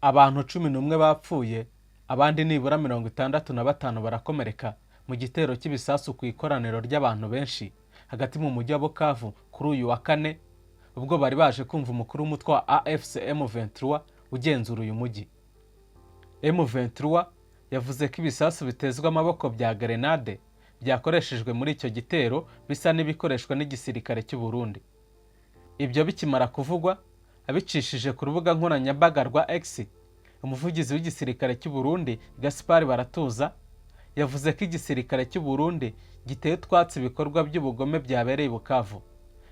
Abantu 11 bapfuye, abandi nibura 65 barakomereka mu gitero cy'ibisasu ku ikoraniro ry'abantu benshi hagati mu mujyi wa Bukavu kuri uyu wa kane, ubwo bari baje kumva umukuru w'umutwe wa AFC M23 ugenzura uyu mujyi. M23 yavuze ko ibisasu bitezwe amaboko bya grenade byakoreshejwe muri icyo gitero bisa n'ibikoreshwa n'igisirikare cy'u Burundi. Ibyo bikimara kuvugwa, abicishije ku rubuga nkoranyambaga rwa X, umuvugizi w'igisirikare cy'u Burundi, Gaspard Baratuza, yavuze ko igisirikare cy'u Burundi giteye utwatsi ibikorwa by'ubugome byabereye i Bukavu,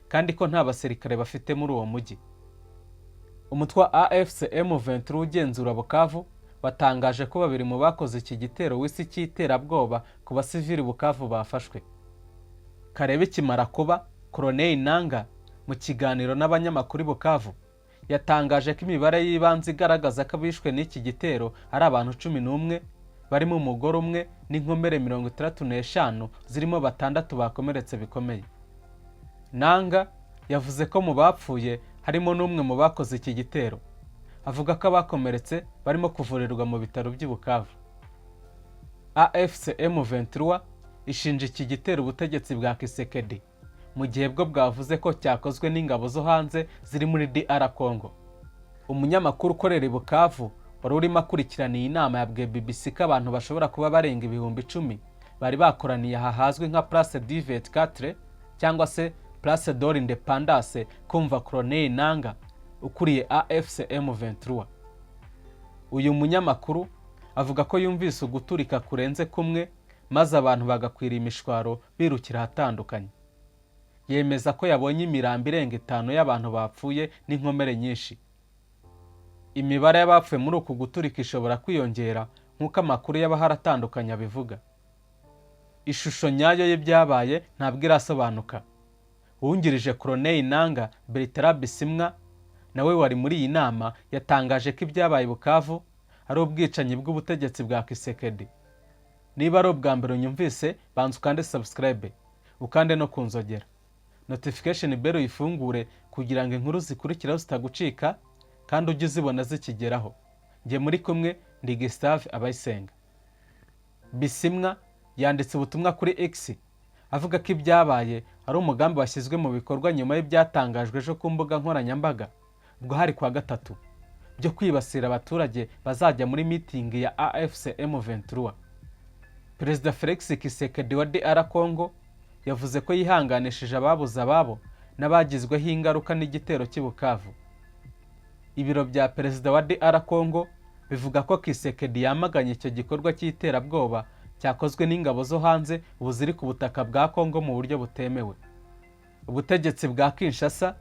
kandi ko nta basirikare bafite muri uwo mujyi. Umutwe wa AFC M23 ugenzura Bukavu watangaje ko babiri mu bakoze iki gitero wise cy'iterabwoba ku basivili Bukavu bafashwe. Kare bikimara kuba, Corneille Nanga mu kiganiro n'abanyamakuru i Bukavu yatangaje ko imibare y'ibanze igaragaza ko abishwe n'iki gitero ari abantu 11, barimo umugore umwe, n'inkomere 65, zirimo batandatu bakomeretse bikomeye. Nanga yavuze ko mu bapfuye harimo n'umwe mu bakoze iki gitero, avuga ko abakomeretse barimo kuvurirwa mu bitaro by'i Bukavu. AFC M23 ishinja iki gitero ubutegetsi bwa Tshisekedi, mu gihe bwo bwavuze ko cyakozwe n'ingabo zo hanze ziri muri DR Congo. Umunyamakuru ukorera i Bukavu wari urimo akurikirana iyi nama yabwiye BBC ko abantu bashobora kuba barenga 10,000 bari bakoraniye aha hazwi nka Place du 24 cyangwa se Place de l'Indépendance kumva Corneille Nanga ukuriye AFC M23. Uyu munyamakuru avuga ko yumvise uguturika kurenze kumwe, maze abantu bagakwira imishwaro birukira ahatandukanye. Yemeza ko yabonye imirambo irenga itanu y'abantu bapfuye n'inkomere nyinshi. Imibare y'abapfuye muri uku guturika ishobora kwiyongera, nk'uko amakuru y'abahari atandukanye abivuga. Ishusho nyayo y'ibyabaye ntabwo irasobanuka. Uwungirije Corneille Nanga, Bertrand Bisimwa, nawe wari muri iyi nama, yatangaje ko ibyabaye i Bukavu ari ubwicanyi bw'ubutegetsi bwa Tshisekedi. Niba ari ubwa mbere unyumvise, banza ukande subscribe, ukande no ku nzogera, notification bell uyifungure, kugira ngo inkuru zikurikiraho zitagucika kandi ujye uzibona zikigeraho. Njye muri kumwe ndi Gustave Abayisenga. Bisimwa yanditse ubutumwa kuri X avuga ko ibyabaye ari umugambi washyizwe mu bikorwa nyuma y'ibyatangajwe ejo ku mbuga nkoranyambaga, ubwo hari kuwa gatatu, byo kwibasira abaturage bazajya muri mitingi ya AFC M23. Perezida Felix Tshisekedi wa DR Congo yavuze ko yihanganishije ababuze ababo n'abagizweho ingaruka n'igitero cy'i Bukavu. Ibiro bya perezida wa DR Congo bivuga ko Tshisekedi yamaganye icyo gikorwa cy'iterabwoba cyakozwe n'ingabo zo hanze ubu ziri ku butaka bwa Congo mu buryo butemewe. Ubutegetsi bwa Kinshasa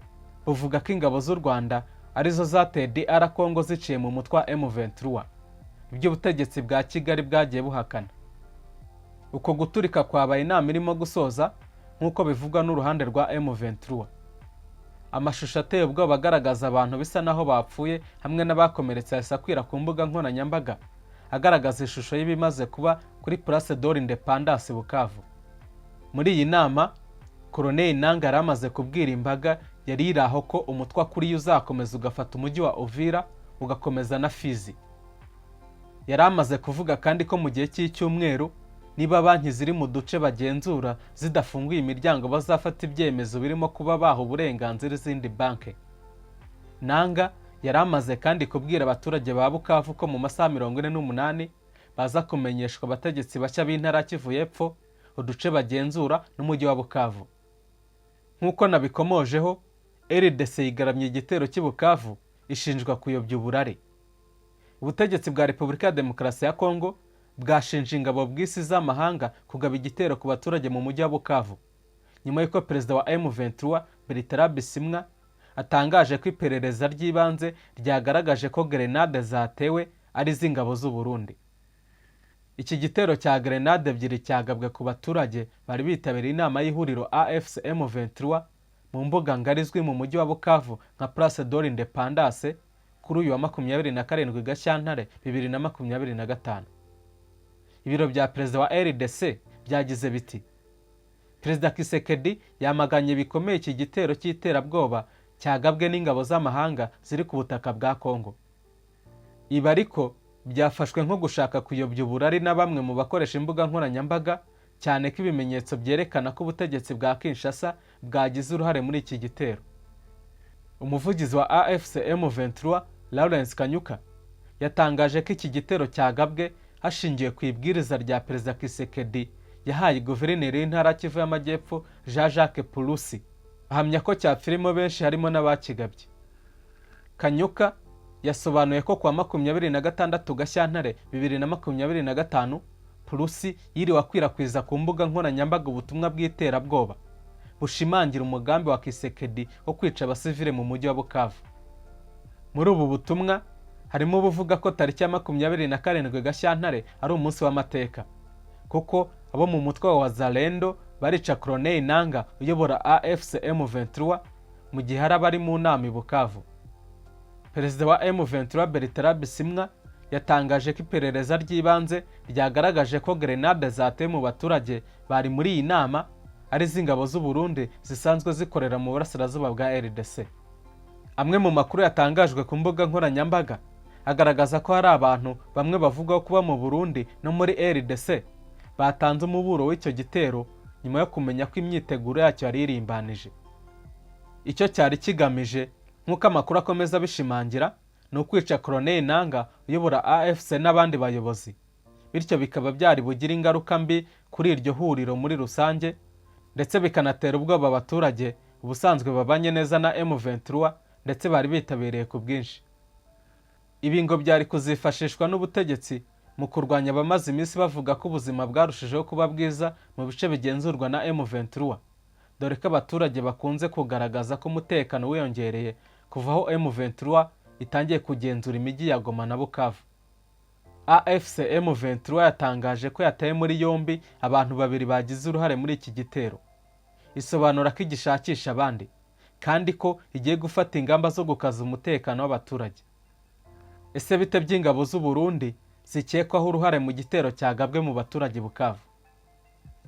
buvuga ko ingabo z'u Rwanda arizo zateye DR Congo ziciye mu mutwe wa M23, ibyo ubutegetsi bwa Kigali bwagiye buhakana. Uko guturika kwabaye inama irimo gusoza, nk'uko bivugwa n'uruhande rwa M23. Amashusho ateye ubwoba agaragaza abantu bisa naho bapfuye hamwe n'abakomeretse yahise akwira ku mbuga nkoranyambaga, agaragaza ishusho y'ibimaze kuba kuri Place de l'Indépendance Bukavu. Muri iyi nama, Corneille Nanga yari amaze kubwira imbaga yari iri aho ko umutwe akuriye uzakomeza ugafata umujyi wa Uvira, ugakomeza na Fizi. Yari amaze kuvuga kandi ko mu gihe cy'icyumweru, niba banki ziri mu duce bagenzura zidafunguye imiryango, bazafata ibyemezo birimo kuba baha uburenganzira izindi banki. Nanga yari amaze kandi kubwira abaturage ba Bukavu ko mu masaha 48 baza kumenyeshwa abategetsi bashya b'intara Kivu y'Epfo, uduce bagenzura n'umujyi wa Bukavu. Nk'uko nabikomojeho, RDC yigaramye igitero cy'i Bukavu, ishinjwa kuyobya uburari. Ubutegetsi bwa Repubulika ya Demokarasi ya Kongo bwashinje ingabo bw'isi z'amahanga kugaba igitero ku baturage mu mujyi wa Bukavu, nyuma y'uko perezida wa M23 Bertrand Bisimwa atangaje ko iperereza ry'ibanze ryagaragaje ko grenade zatewe ari iz'ingabo z'u Burundi. Iki gitero cya grenade ebyiri cyagabwe ku baturage bari bitabiriye inama y'ihuriro AFC M23 mu mbuga ngari izwi mu mujyi wa Bukavu nka Place de l'Indépendance kuri uyu wa 27 Gashyantare 2025. Ibiro bya perezida wa RDC byagize biti: "Perezida Tshisekedi yamaganye bikomeye iki gitero cy'iterabwoba cyagabwe n'ingabo z'amahanga ziri ku butaka bwa Kongo." Ibi ariko byafashwe nko gushaka kuyobya uburari na bamwe mu bakoresha imbuga nkoranyambaga, cyane ko ibimenyetso byerekana ko ubutegetsi bwa Kinshasa bwagize uruhare muri iki gitero. Umuvugizi wa AFC M23, Lawrence Kanyuka, yatangaje ko iki gitero cyagabwe hashingiwe ku ibwiriza rya Perezida Tshisekedi yahaye guverineri w'intara Kivu y'Amajyepfo, Jean Jacques Purusi, ahamya ko cyapfirimo benshi harimo n'abakigabye. Kanyuka yasobanuye ko kuwa 26 Gashyantare 2025, Purusi yiriwe akwirakwiza ku mbuga nkoranyambaga ubutumwa bw'iterabwoba bushimangira umugambi wa Tshisekedi wo kwica abasivile mu mujyi wa Bukavu. Muri ubu butumwa harimo ubuvuga ko tariki ya 27 Gashyantare ari umunsi w'amateka, kuko abo mu mutwe wa Wazalendo barica Corneille Nanga uyobora AFC M23 mu gihe hari abari mu nama i Bukavu. Perezida wa M23, Bertrand Bisimwa, yatangaje ko iperereza ry'ibanze ryagaragaje ko grenade zatewe mu baturage bari muri iyi nama ari iz'ingabo z'u Burundi zisanzwe zikorera mu burasirazuba bwa RDC. Amwe mu makuru yatangajwe ku mbuga nkoranyambaga agaragaza ko hari abantu bamwe bavugwaho kuba mu Burundi no muri RDC batanze umuburo w'icyo gitero nyuma yo kumenya ko imyiteguro yacyo yari irimbanije. Icyo cyari kigamije, nk'uko amakuru akomeza abishimangira, ni ukwica Corneille Nanga uyobora AFC n'abandi bayobozi, bityo bikaba byari bugire ingaruka mbi kuri iryo huriro muri rusange, ndetse bikanatera ubwoba abaturage ubusanzwe babanye neza na M23 ndetse bari bitabiriye ku bwinshi. Ibi ngo byari kuzifashishwa n'ubutegetsi mu kurwanya abamaze iminsi bavuga ko ubuzima bwarushijeho kuba bwiza mu bice bigenzurwa na M23, dore ko abaturage bakunze kugaragaza ko umutekano wiyongereye kuva aho M23 itangiye kugenzura imijyi ya Goma na Bukavu. AFC M23 yatangaje ko yataye muri yombi abantu babiri bagize uruhare muri iki gitero, isobanura ko igishakisha abandi kandi ko igiye gufata ingamba zo gukaza umutekano w'abaturage. Ese bite by'ingabo z'u Burundi zikekwaho uruhare mu gitero cyagabwe mu baturage Bukavu?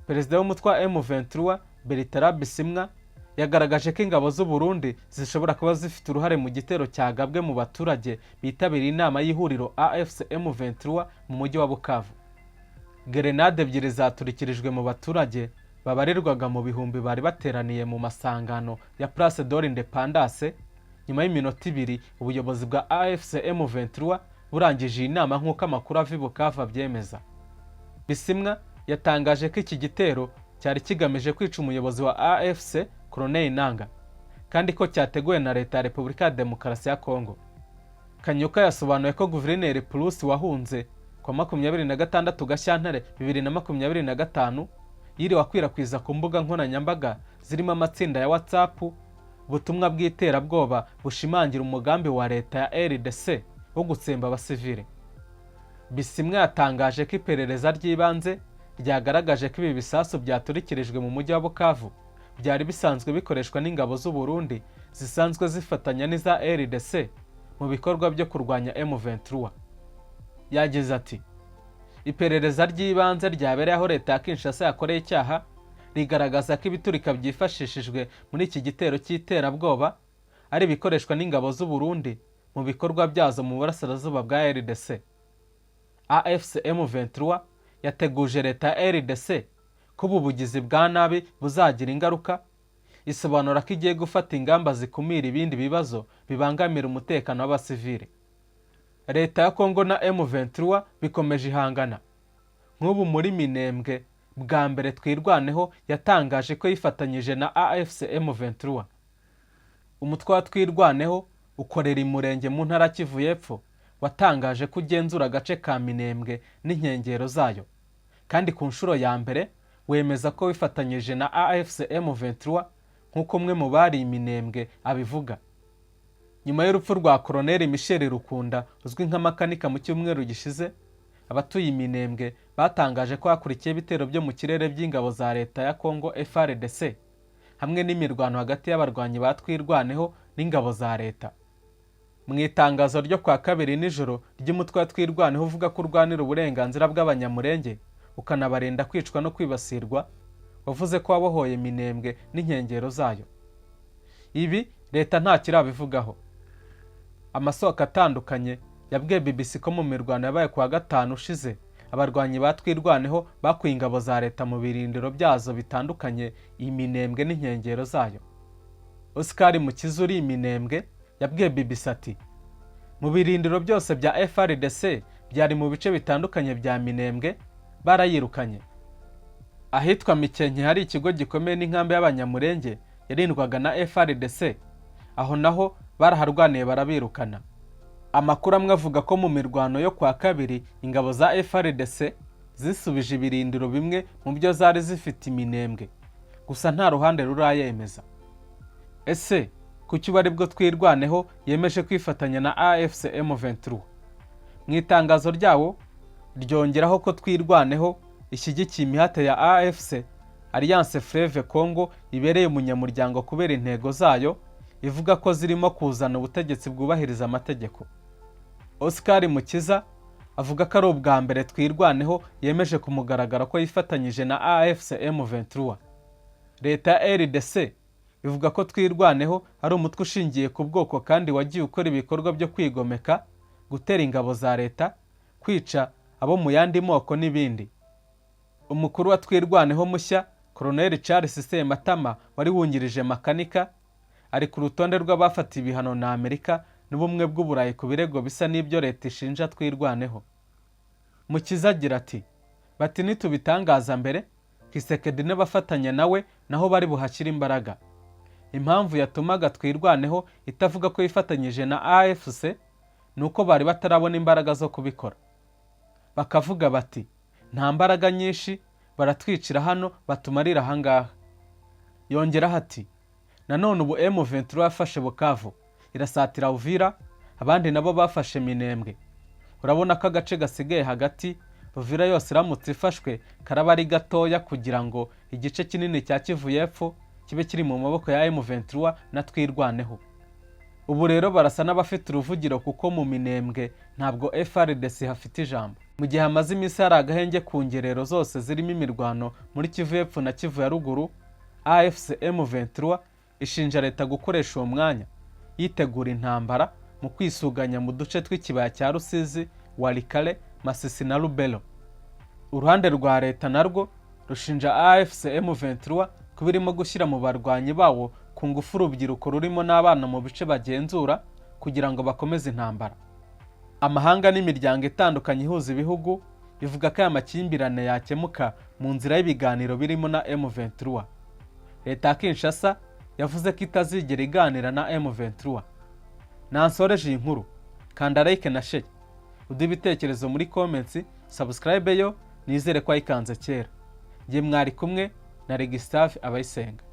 Perezida w'umutwe wa M23, Bertrand Bisimwa, yagaragaje ko ingabo z'u Burundi zishobora kuba zifite uruhare mu gitero cyagabwe mu baturage bitabiriye inama y'ihuriro AFC M23 mu mujyi wa Bukavu. Gerenade ebyiri zaturikirijwe mu baturage babarirwaga mu bihumbi bari bateraniye mu masangano ya Place de l'Independance nyuma y'iminota 2 ubuyobozi bwa AFC M23 burangije iyi nama, nk'uko amakuru ava i Bukavu abyemeza. Bisimwa yatangaje ko iki gitero cyari kigamije kwica umuyobozi wa AFC, Corneille Nanga, kandi ko cyateguwe na Leta ya Repubulika ya Demokarasi ya Kongo. Kanyuka yasobanuye ko Guverineri Purusi wahunze ku wa 26 Gashyantare 2025 yiriwe akwirakwiza ku mbuga nkoranyambaga zirimo amatsinda ya WhatsApp ubutumwa bw'iterabwoba bushimangira umugambi wa leta ya RDC wo gutsemba abasivile. Bisimwa yatangaje ko iperereza ry'ibanze ryagaragaje ko ibi bisasu byaturikirijwe mu mujyi wa Bukavu byari bisanzwe bikoreshwa n'ingabo z'u Burundi zisanzwe zifatanya n'iza RDC mu bikorwa byo kurwanya M23. Yagize ati: "Iperereza ry'ibanze ryabereye aho leta ya Kinshasa yakoreye icyaha rigaragaza ko ibiturika byifashishijwe muri iki gitero cy'iterabwoba ari ibikoreshwa n'ingabo z'u Burundi mu bikorwa byazo mu burasirazuba bwa RDC. AFC M23 yateguje leta ya RDC ko ubu bugizi bwa nabi buzagira ingaruka, isobanura ko igiye gufata ingamba zikumira ibindi bibazo bibangamira umutekano w'abasivile." Leta ya Kongo na M23 bikomeje ihangana. Nk'ubu muri Minembwe, bwa mbere Twirwaneho yatangaje ko yifatanyije na AFC M23. Umutwe wa Twirwaneho ukorera i Murenge mu ntara Kivu y'Epfo watangaje ko ugenzura agace ka Minembwe n'inkengero zayo, kandi ku nshuro ya mbere wemeza ko wifatanyije na AFC M23, nk'uko umwe mu bari i Minembwe abivuga. Nyuma y'urupfu rwa Koroneli Michel Rukunda uzwi nka Makanika mu cyumweru gishize, abatuye i Minembwe batangaje ko hakurikiye ibitero byo mu kirere by'ingabo za leta ya Congo FARDC hamwe n'imirwano hagati y'abarwanyi ba Twirwaneho n'ingabo za leta. Mu itangazo ryo kwa kabiri nijoro ry'umutwe wa Twirwaneho uvuga ko urwanira uburenganzira bw'Abanyamurenge ukanabarinda kwicwa no kwibasirwa, wavuze ko wabohoye Minembwe n'inkengero zayo. Ibi leta nta kirabivugaho. Amasoko atandukanye Yabwiye BBC ko mu mirwano yabaye kuwa gatanu ushize, abarwanyi ba Twirwaneho bakuye ingabo za leta mu birindiro byazo bitandukanye i Minembwe n'inkengero zayo. Oscar Mukiza uri i Minembwe yabwiye BBC ati: "Mu birindiro byose bya FARDC byari mu bice bitandukanye bya Minembwe barayirukanye. Ahitwa Mikenke hari ikigo gikomeye n'inkambi y'Abanyamurenge yarindwaga na FARDC, aho naho baraharwaniye barabirukana." Amakuru amwe avuga ko mu mirwano yo kwa kabiri ingabo za FARDC zisubije ibirindiro bimwe mu byo zari zifite i Minembwe, gusa nta ruhande rurayemeza. Ese kuki ubu aribwo Twirwaneho yemeje kwifatanya na AFC M23? Mu itangazo ryawo ryongeraho ko Twirwaneho ishyigikiye imihate ya AFC, Alliance Fleuve Congo, ibereye umunyamuryango kubera intego zayo ivuga ko zirimo kuzana ubutegetsi bwubahiriza amategeko. Oscar Mukiza avuga ko ari ubwa mbere Twirwaneho yemeje ku mugaragaro ko yifatanyije na AFC M23. Leta ya RDC ivuga ko Twirwaneho ari umutwe ushingiye ku bwoko kandi wagiye ukora ibikorwa byo kwigomeka, gutera ingabo za leta, kwica abo mu yandi moko n'ibindi. Umukuru wa Twirwaneho mushya, Colonel Charles Sematama wari wungirije Makanika, ari ku rutonde rw'abafatiwe ibihano na Amerika n'Ubumwe bw'Uburayi ku birego bisa n'ibyo leta ishinja Twirwaneho. Mukiza agira ati: "Bati nitubitangaza mbere, Tshisekedi n'abafatanya nawe naho bari buhashyire imbaraga." Impamvu yatumaga Twirwaneho itavuga ko yifatanyije na AFC ni uko bari batarabona imbaraga zo kubikora, bakavuga bati: "Nta mbaraga nyinshi, baratwicira hano, batumarira ahangaha." Yongeraho ati: "Nanone ubu M23 yafashe Bukavu, irasatira Uvira, abandi nabo bafashe Minembwe. Urabona ko agace gasigaye hagati, Uvira yose iramutse ifashwe, karaba ari gatoya kugira ngo igice kinini cya Kivu y'Epfo kibe kiri mu maboko ya M23 na Twirwaneho. Ubu rero barasa n'abafite uruvugiro kuko mu Minembwe ntabwo FARDC hafite ijambo." Mu gihe hamaze iminsi hari agahenge ku ngerero zose zirimo imirwano muri Kivu y'Epfo na Kivu ya Ruguru, AFC M23 ishinja leta gukoresha uwo mwanya yitegura intambara mu kwisuganya mu duce tw'ikibaya cya Rusizi, Walikale, Masisi na Lubero. Uruhande rwa leta narwo rushinja AFC M23 kuba irimo gushyira mu barwanyi bawo ku ngufu urubyiruko rurimo n'abana mu bice bagenzura kugira ngo bakomeze intambara. Amahanga n'imiryango itandukanye ihuza ibihugu ivuga ko aya makimbirane yakemuka mu nzira y'ibiganiro birimo na M23. Leta ya Kinshasa yavuze ko itazigera iganira na M23. Nansoreje iyi nkuru. Kanda like na share, uduhe ibitekerezo muri comments. Subscribe yo nizere ko wayikanze kera. Njye mwari kumwe na Regisitave Abayisenga.